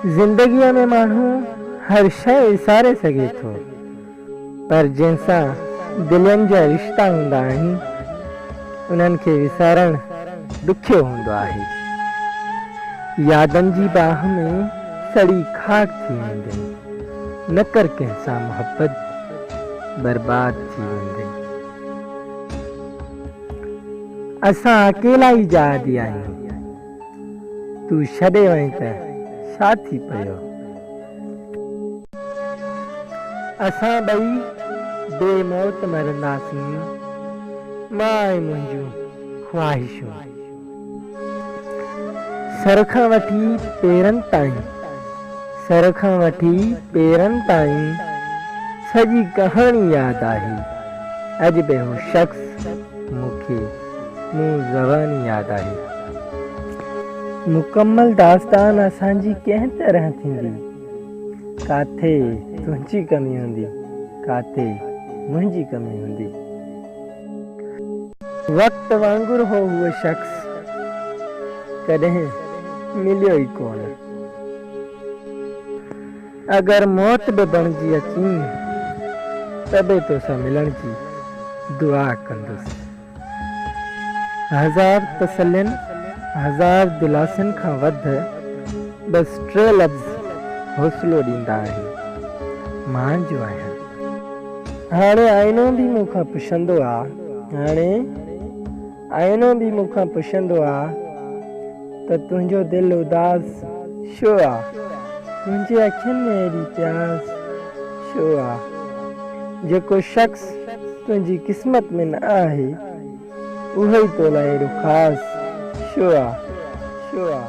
زندگيء ۾ ماڻهو هر شيء وساري سگهي ٿو، پر جنهن سان دلين جا رشتا هوندا آهن، انهن کي وسارڻ ڏکيو هوندو آهي. يادن جي باهه ۾ سڙي خاڪ ٿي ويندين، نه ڪر ڪنهن سان محبت، برباد ٿي ويندين. اسان اڪيلائي جا عادي آهيون. تون ڇڏي وئين ته ڇا ٿي پيو؟ اسان ٻئي بي موت مرنداسين، مان ۽ منهنجون خواهشون. سر کان وٺي پيرن تائين، سر کان وٺي پيرن تائين سڄي ڪهاڻي ياد آهي. اڄ به هو شخص مون کي مون زباني ياد آهي. مڪمل داستان اسان جي ڪنهن طرح ٿيندي؟ ڪاٿي تنهنجي ڪمي هوندي، ڪاٿي منهنجي ڪمي هوندي. وقت وانگر هو هو شخص ڪڏهن مليو ئي ڪونه. اگر موت به بڻجي اچين ته به توسان ملڻ جي دعا ڪندس. هزار تسلين، هزار دلاسن کان وڌ بس ٽي لفظ حوصلو ڏيندا آهن، مان جو آهيان. هاڻي آئينو به مون کان پڇندو آ، هاڻي آئينو به مون کان پڇندو آ ته تنهنجو دل اداس ڇو آ، تنهنجي اکين ۾ ايڏي پياس ڇو آ، جيڪو شخص تنهنجي قسمت ۾ نه آهي، اهو ئي تو لاء ايڏو خاص ڇو آ، ڇو آ.